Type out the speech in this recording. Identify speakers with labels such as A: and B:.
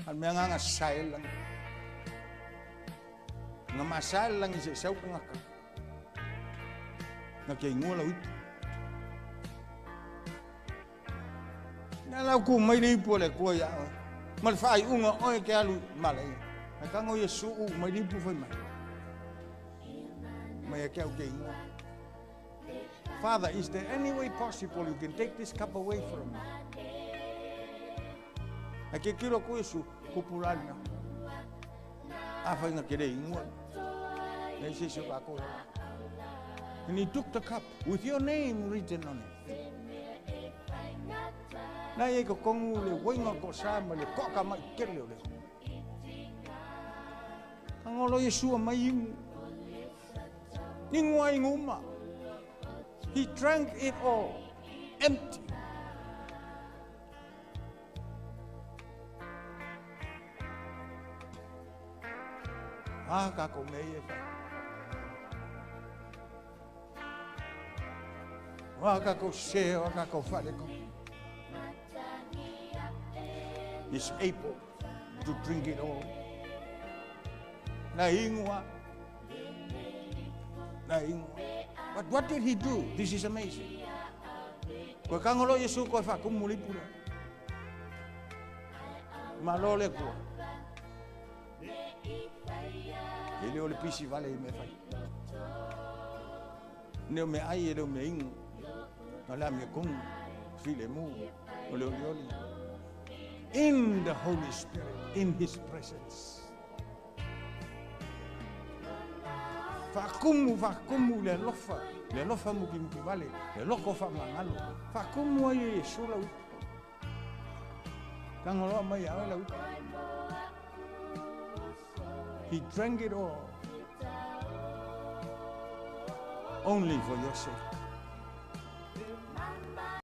A: Al mea nganga sae lagi. Nga masae le lagi se sau kangaka. Na ke ingoa lau ipu. Na lau ku mai le ipu o le kua ia oe. Ma le faaiuga oe ke alu malaia. Ae tago Iesu uu mai le ipu fai mai. Mai e ke au ke ingoa. Father, is there any way possible you can take this cup away from me? Ae ke kilo ku Iesu, kupu lali na. A whainga ke le ingoa. Nei se se ka koe. And he took the cup with your name written on it. Na ia ko kongu le wainga ko sa ma le koka mai kele o le. Kangolo Yeshua mai ingu. Ingu ai nguma. He drank it all, empty. Ah, ka ko me e whai. Ah, ka ko se, ah, ka ko whare ko. He's able to drink it all. Na ingua. Na ingua. But what did he do? This is amazing. Koe kangolo Yesu koe whakumu lipu le. Malo le kua. E leo le pisi vale i me whai. Neo me ai e leo me ingu. Na lea me kongu. File mu. O le oli oli. In the Holy Spirit, in His presence. Whakumu, whakumu le alofa muki muki vale, le loko whamangalo. Whakumu ai e Yesu lau. Kangoloa mai au lau. He drank it all. Only for your sake.